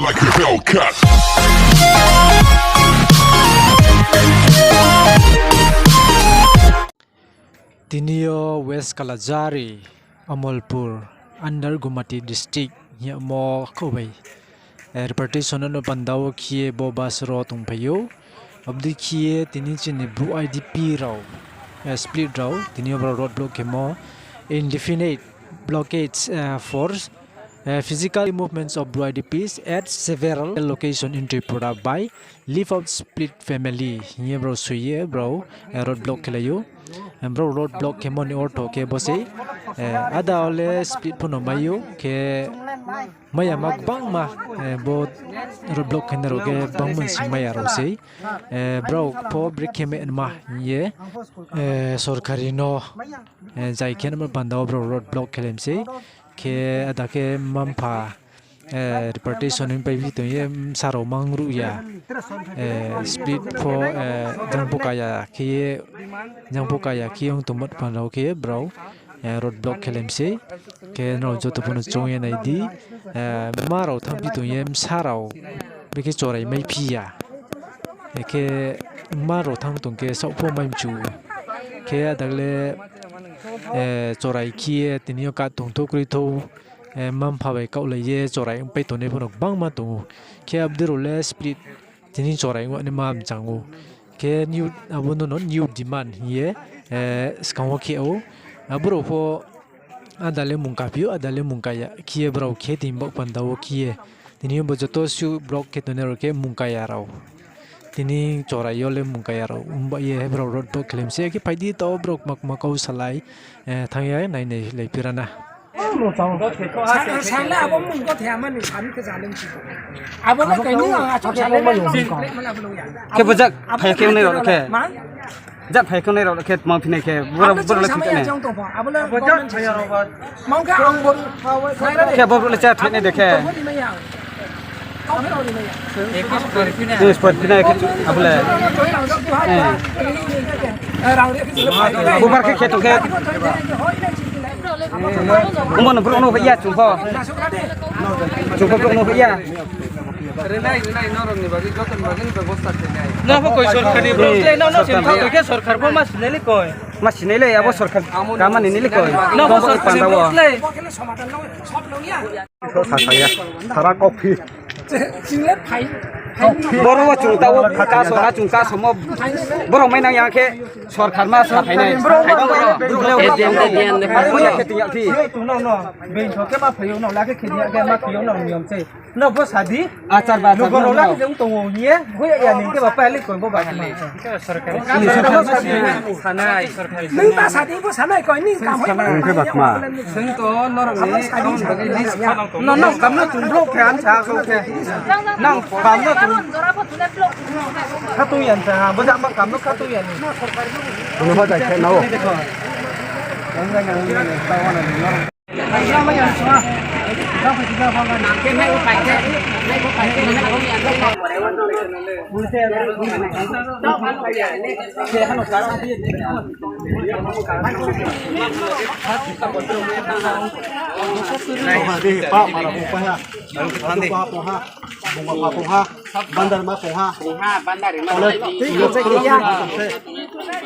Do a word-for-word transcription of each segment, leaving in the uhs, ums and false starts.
Like a Hellcat. Tini yo West Kalajhari, Amalpur, under Gumati district hing yamo kau bai. Eh, reportation no panda wo khe ye bo bus rao tongphai ou. Abo dei khe ye tini chini Bru I D P rao, eh, split rao, tini yo brao road block khemo, indefinite blockades, eh, force, eh, physical movements of Bru I D Ps at several location in Tripura by leave out split family hing ye brao soi ye brao, eh, road block khelai ou. Eh, brao road block khemo ni ortho khe bo sei, eh, ada wo le split pho no mai ou khe, mai ya ma gbangma, eh, bo road block khenai rao khe gbangma sing mai ya rao sei. Eh, brao pho brekhe ma hing ye, eh, sorkari no, eh, zai khe namo panda wo brao road block khelai mi sei. Khe ada khe mma-mpha, eh, reportation ni paiphi tong ye bsa rao mang ruh ya, eh, split pho, eh, jang pho kaya khe ye, jang pho kaya khe ye ong tongmo panda wo khe brao, eh, road block khelai mi sei. Khe nrao joto pho no choung ye nai di, eh, mma rao thanngphi tong ye bsa rao brekhe chorai maiphi ya. Khe mma rao thanng tong khe saoh pho mai mchu. Khe ada le, eh, chorai khe ye tini yo ka tongthou kroithou, eh, mma-mpha bai kaohlai ye chorai ongpai tongnai pho no gbangma tong ou. Khe abo dei rao le split tini chorai ongnaima mchang ou. Khe new, abo no no new demand hing ye, eh, skang wo khe ou. Abo rao pho ada le mung kaphi ou, ada le mung kaya khe ye brao khe tini baoh panda wo khe ye. Tini yo bo joto suh block khe tongnai rao khe mung kaya rao. Tini chorai yo le mung kaya rao. Ongba ye brao road block khelai mi sei khe phai di taoh brao kma kma kau salai, eh, thanng ya nai nai lai phi ra na. Khe bo jak phai khe nai rao khe. Jak phai khe nai rao khe tma phi nai khe, boro, boro le khe nai. Khe bo le cha thai nai de khe. Sport phi nai khe, abo le. Bubar khe khe tong khe. Omo no brouh no hoih ya chung pho. Chung pho brouh no hoih ya. Rinai, rinai, norok ni bagwi, joto ni bagwi bebosta khainai. No pho koi sorkar ni brouh le, no, no, sorkar ni. Khe sorkar pho ma sinai le koi. Ma sinai le, abo sorkar kama ni nai le koi. No pho sorkar ni brouh le. Sasaya, sara kopi. Boro wo chung ta wo kaso na chung kasomo. Boro mai nang ya khe sorkar ma sa phainai. Boro le. Boro le khe ting ya phi. Bini khe ma phaio no, la khe khe ya khe ma phaio no niyom se. No bo sadi. Achar ba. Lugo no la khe tongo ye. Hoya ya ni khe ba pali koi bo ba. Sorkar. Nung ta sadi bo sanai koi ni kam hoi. Nung khe ba kma. Sing to norok ni. No, no, kam no chung block khe an sa so khe. Nang kam no chung. Khatung yan sa, bo jama kam no khatung yan. Ano ba jai khe nao. Bandar ma pongha. Bandar ma pongha. Pongha, bandar ma pongha.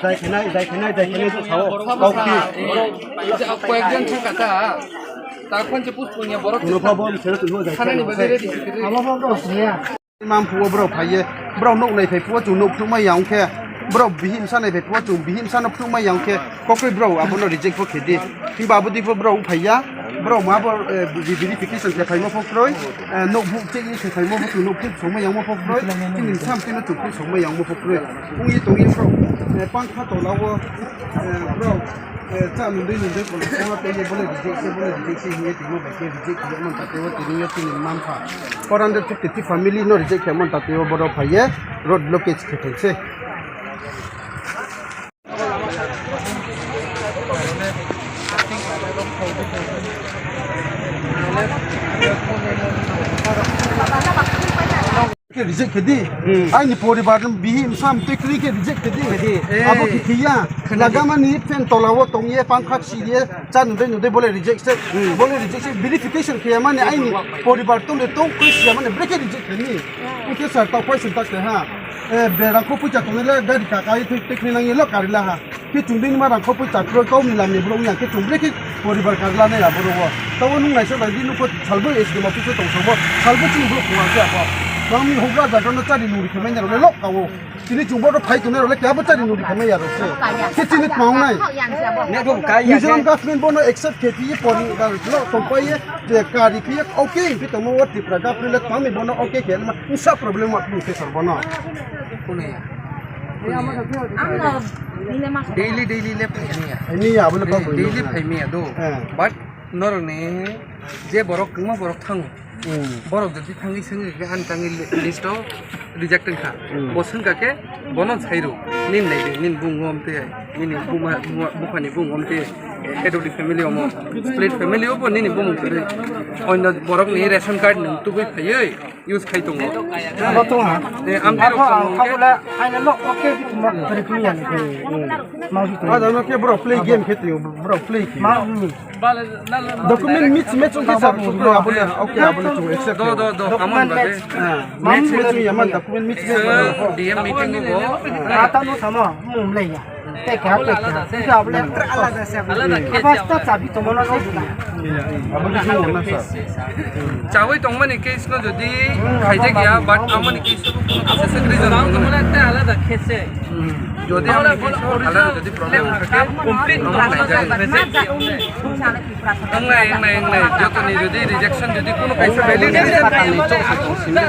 Jai khenai, jai khenai, jai khenai, jai sao. Kau ki. Koyekjon thangkha ta. Ta khon se puspung ya borok. Uno pha bom sero tuno jai khenai. Abo bom rok sini ya. Imam phuo brao phai ye, brao nouh nai phai phuo chung nouh phnuh mai ya ong khe, brao bihih bsa nai phai phuo chung bihih bsa no phnuh mai ya ong khe, kokroi brao abo no reject pho khe di. Himba abo dei pho brao phai ya, brao ma bo, eh, verification khe phaimo pho kroi, eh, nouh buh check ye khe phaimo pho chung nouh phnuh song mai ya ongmo pho kroi, chini bsa mtui no chung phnuh song mai ya ongmo pho kroi. Ong ye tong ye brao, eh, pangkha tola wo, eh, brao, eh, cha nung dei nung dei kono khe ma tei ye bo le reject se, bo le reject se hing ye tongmo bai khe reject khe ye manta tei wo tini yo chini mma mpha. Four hundred fifty three family no reject khe manta tei wo boro phai ye road blockage khe thai se. Khe reject khe di. Aini poribar bihih bsa mtoi kri khe reject khe di. Abo khe khe ya. Lagama ni fan tola wo tong ye, pangkha si ye, chá nudei nudei bo le reject se. Bo le reject se. Verification khe ya mani aini poribar tong de tong kri si ya mani brekhe reject khe ni. Ing khe sir, tao question ta khe ha. Be rangkho poicha tongnai le gari ka kai tui tui kri nang ye lo kari la ha. Khe chung dei ni ma rangkho poicha kroi kau ni lam ni brouh ya khe chung brekhe poribar kari la nai abo ro wo. Tao nung naisa nai di nung pho salbo S D M office wo tong sa bo. Salbo chini brouh khong a khe abo. Nang ni houhgra zaga no chári nung ri khe mai nai rao le lo ka wo. Chini chung bo ro phai tongnai rao le khe abo chári nung ri khe mai ya rao se. Khe chini kmang nai. Mizoram government bo no accept khe phi ye pori lo tongpai ye je kari phi ye okay phi tongmo wo Tripura government le tang ni bo no okay khe ma bsa problem ma phi khe sir bo no. Daily, daily le phai mi ya. Phai mi ya, abo le daily phai mi ya do. But norok ni je borok kwma borok thango. Borok jodi thangwi sengwi khe ani tangwi list o reject wngkha. Bo swngkha khe bono sai rw. Nini nai di, nini bung wom te, nini buma, buma, buphani bung wom te. Head of the family omo. Split family o bo nini bumung kwrwi. Onno borok ni ration card nung tubui phaiwi. Use khai tongo. Abo tong ha. Abo ang kha bole aina lok oke bi tongma bwrwi kini yani. Ma bi tong. Ada no khe bro play game khe tong, bro play khe. Ma ni. Document mix match ong khe sir, abo le, okay, abo le chung accept. Do, do, do, amon ba de. Mix match ong ya man document mix match. D M meeting o bo. Ata no sama, mum le ya. Tei keha, tei keha. Kisa abo le alada se. Alada khe. Abo sta chabi tongmo no se. Abo le sung na sa. Chawi tongmani case no jodi khaijak ya, but amoni case no kuno process reason tongmani. Alada khe se. Jodi amoni case no alada jodi problem thangkhe, complete no khaijak. Englai, englai, englai. Joto ni jodi rejection jodi kuno kaisa valid reason thangkhe.